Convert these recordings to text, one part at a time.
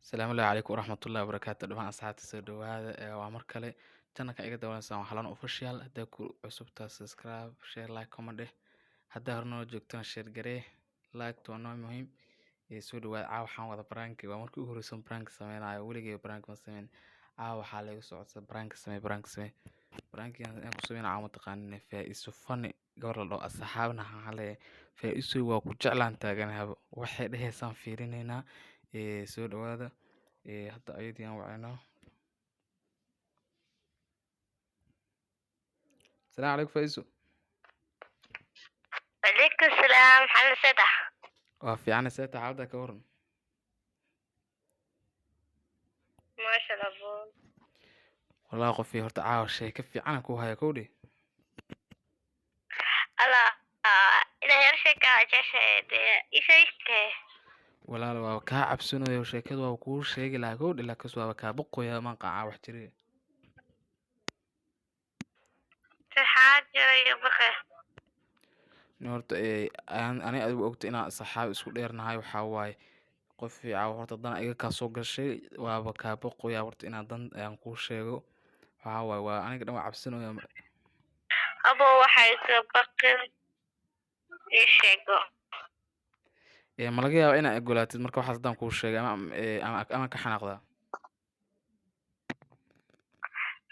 Asalaamu calaykum waraxmatullaahi wabarakaatu. Dhamaan asxaabta soo dhawaada. Waa mar kale channelka iga daawanaysan waa Xalan Official. Haddaa ku cusubtaa subscribe, share, like, comment dheh. Haddaa hore noo joogtana share garee, like waa noo muhiim. Soo dhawaada. Caawa waxaan wada prank. Waa markii ugu horreysay prank sameynayo. Weligay prank ma sameyn. Caawa waxaa la igu socodsa prank samee, prank samee. Prank aan ku sameynayo caawa mataqaanin Faiso Funny gabar la dhaho asxaabna waxaan leeyahay Faiso waa ku jeclaan taaganahaba. Waxay dhahaysaan fiirinaynaa. Soo dhawaada. Hadda ayadii aan wacaynaa. Asalaamu calaykum Faiso. Calaykum salaam, maxaa la seedax? Waa fiican, see tahay xaaladda ka waran? Maasha Allah boon. Wallahi qofii horta caawa sheeko fiican aan ku haya kowdhi. Alla ilaahay yar sheeka jeceshahay dee ii sheegtee. Walaal waa kaa cabsanayo, sheekadu waa kuu sheegi lahaa kowdhi, laakiinse waaba kaa boqoyaa maan qacaa wax jire. Maxaa jira iyo baqe? Ni horta ani adigu ogta inaan saxaab isku dheernahay. Waxaa waaye qof caawa horta dan iga kaa soo gashay, waaba kaa boqoyaa horta inaan dan aan kuu sheego. Waxaa waaye waa aniga dhan waa cabsanaya. Abo waxay ka baqin ii sheego. Ma laga yaabaa inaad ogolaatid marka waxaas haddaan kuu sheegay ama ka xanaaqdaa?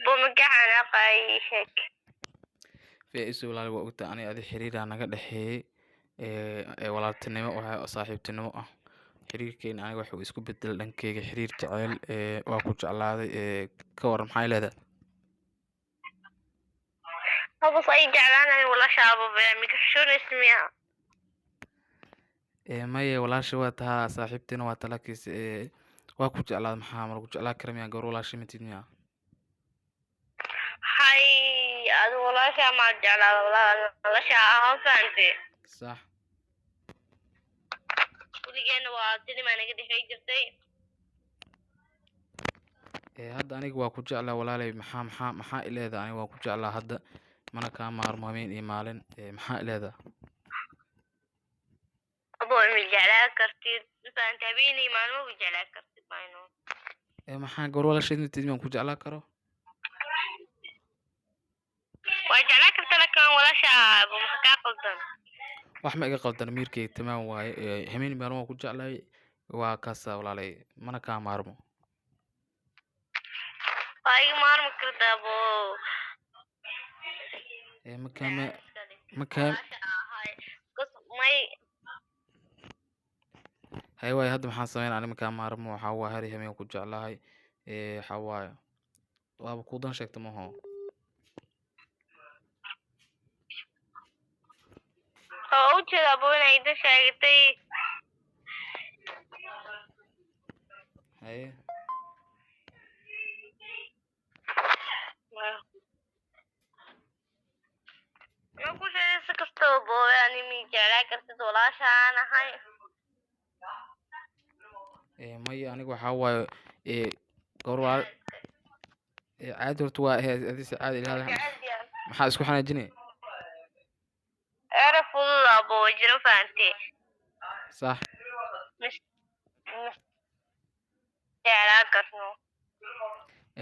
Bo ma ka xanaaqay, ii sheeg. Faiso walaal, waa ogtahay ani adi xiriiraa naga dhexeeyay ee walaaltinimo waxa saaxiibtinimo ah. Xiriirkeena aniga wuxuu isku bedelay dhankeyga xiriir jacayl. Waa ku jeclaaday. Ka waran, maxay leedahay? Abo sa ii jeclaanahay walaasha abo bee mika xishoonaysa miyaa? Maye, walaasha waa tahaa, saaxiibtina waa taa, laakiinse waa ku jeclaaday. Maxaa ma lagu jeclaa kara miyaa? Gabar walaasha matid miyaa? Hay adu walaasha ma jeclaada, walaasha ahaan fahantay. Sax. Weligeena waa tinimaa naga dhexey jirtay. Hadda aniga waa ku jeclaa walaalay. Maxaa i leedahay? Aniga waa ku jeclaa hadda, mana kaa maarmo habeen iyo maalin. Maxaa i leedahay? Abo ma jeclaa kartid fahantay, habeenii maalmo ma jeclaa kartid mayno. Maxaa gabar walaasheed matid miyaan ku jeclaa karo? Waa jeclaa karta laakiin walaasha abo maxaa kaa qaldan? Wax ma iga qaldan, miirkeyga tamaam waaye. Habeen iyo maalin waa ku jeclahay, waa kaasa walaalay, mana kaa maarmo. Waa iga maarmi kartaa abo. Ma kaama ma kaa Walaasha ahay kas may. Hay waaye, hadda maxaan sameynaa? Ani ma kaa maarmo. Waxaa waaye hari habeen ku jeclahay. Waxaa waaye waaba kuu dan sheegta maho. Oo u jeeda abo inay ida sheegatay. Haye. Ma ku sheegay si kastaba boobe ani mi jeclaa kartid, walaasha aan ahay. Maya, aniga waxaa waaye gabar walaal caadi horta waa adise caadi ilaali. Maxaa isku xanaajinaya? Era fudud abo jiro fahantay. Sax. Mis mis jeclaa karno.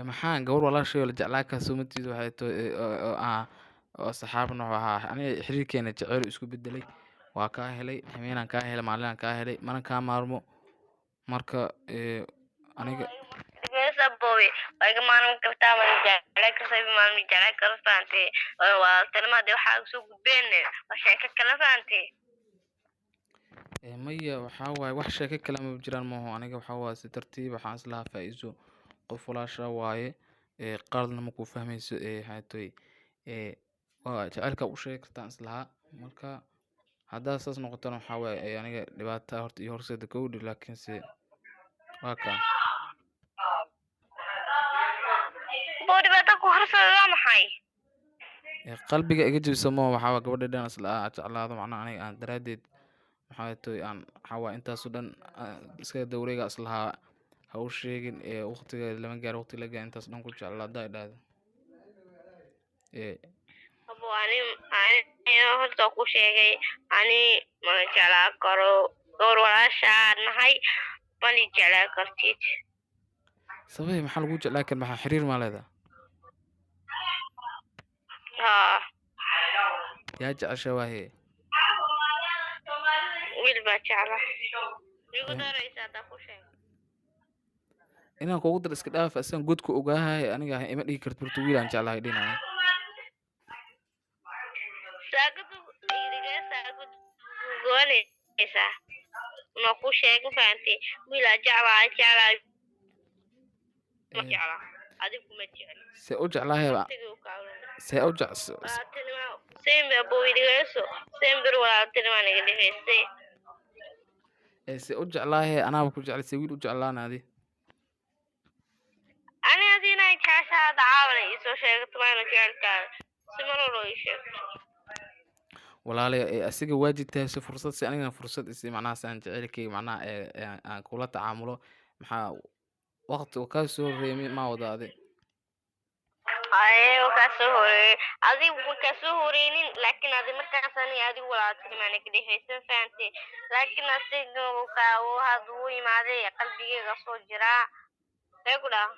Maxaa gabar walaashay oo la jeclaa kaa soo matiid waxay tahay oo ah oo saxaabna wuxuu ahaa. Aniga xiriirkeena jacayl isku bedelay. Waa kaa helay, habeenaan kaa helay, maalinaan kaa helay, mana kaa maarmo. Marka aniga Dhegeysa aboowe, waa iga maarmi kartaa, ma jeclaa kartaa, maalin ma jeclaa karo fahantay. Walaaltinimo hadee waxaa soo gudbeen waa sheeko kale fahantay. Maya, waxaa waaye wax sheeko kale ma jiraan maaho. Aniga waxaa waaye si tartiib waxaan islahaa Faiso qof walaasha waaye, qaladna ma kuu fahmayso. Waxay tahay waa jacaylka u sheegi kartaan islahaa. Marka haddaa saas noqotona waxaa waaye aniga dhibaata horta iyo horseeda kowdhi, laakiinse waa kaa. Boo dhibaato ku horseeda waa maxay? Qalbiga iga jebisa maho. Waxaa waaye gabadha dhan isla jeclaado macnaha aniga aan daraaddeed maxaa tahay aan waxaa waaye intaasoo dhan iskaga dawreega islahaa ha u sheegin. Waqtiga lama gaaro, waqti la gaaro intaas dhan ku jeclaa haddaa idhaahdo. Abo ani ani horta ku sheegay ani ma jeclaa karo gabar walaasha aan nahay. Mana i jeclaan kartid. Sababay maxaa lagu jeclaa kan? Maxaa xiriir maa leedahay? Haa. Yaa jecesha waaye? Wiil baa jecla. Igu daraysa haddaa ku sheego. Inaan kugu dar iska dhaaf, asan godku ogaahay aniga ah ima dhigi karto horta wiil aan jeclahay dhinaya. Saagadu iriga saagadu goonaysaa. Ma ku sheego, fahamtay? Wiil aa jeclaa, jeclaa ma jeclaa. Adigu ma jecli. See u jeclahay ba? Waqtigii uu kaa lumay. See u jec Walaaltinimo sembe abow, sembir walaaltinimo naga dhexaysay. See u jeclaahay? Anaaba ku jeclay, see wiil u jeclaanaadi? Ani hadii inay jeceshahay hadda caawana iisoo sheegato, waa ina jecelkaaga si mar walba ii sheegto. Walaalay, asiga waajid tahay si fursad si anigana fursad isi, macnaha si aan jecelkayga, macnaha aan kula tacaamulo. Maxaa waqti uu kaa soo horreeyay maa wada adi? Aye, waa kaa soo horeeyay. Adigu ma kaa soo horeynin, laakiin adi markaas ani adigu walaaltinimo naga dhexaysa, fahantay? Laakiin asiga uu kaa uu hadda uu imaaday, qalbigayga soo jiraa see ku dhaha.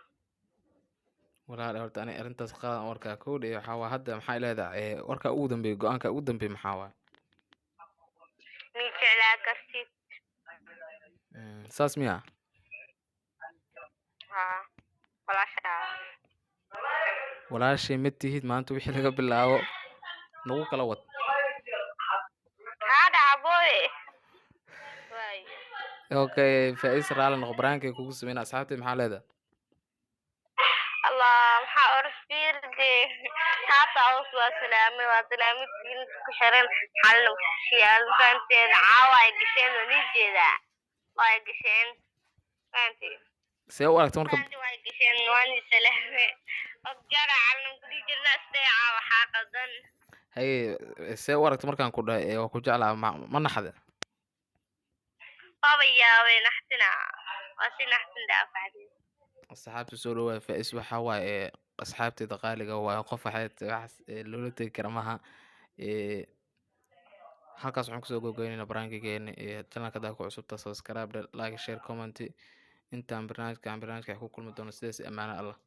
Walaal, horta ani arrintaas qalan warkaa kowdha iyo waxaa waa hadda maxay leedahay warkaa ugu dambeeyay, go-aanka ugu dambeeyay maxaa waay? Mi jeclaa kartid. Saas miya? Haa, walaashaa. Walaashay ma tihid. Maanta wixii laga bilaabo nagu kala wad. Haa, dhaca booy. Waayo. Okay, Faa-is, raali noqo, baraankay kugu sameyna. Asxaabteed maxaa leedahay? Allah, maxaa or fiirde haata hoos. Waa salaamay, waa salaamidkiin ku xiran xalna shiyaal, fahanteen? Caawa ay gasheen, waa nii jeedaa, waa ay gasheen, fahanteen? See u aragta marka? Fahanteen, waa ay gasheen, waan salaamay jara calna kudhihi jirna sidee caawa xaa qaldan. Haye, see u aragta markaan ku dhahay waa ku jeclaa, ma naxde? Waaba yaabay, naxtina waa si naxtin dhaafacdeen. Asxaabta soo dhawaada. Faa-is waxaa waaye asxaabteeda qaaliga waaye, qof waxay tahay waxaas loola tegi kara maha. Halkaas waxaan kusoo gogoynayna barnaamijkeena. Channelka hadaa ku cusubta, subscribe, like, share, comment. Intaan barnaamijka ku kulmi doono, sidaas, amaano Allah.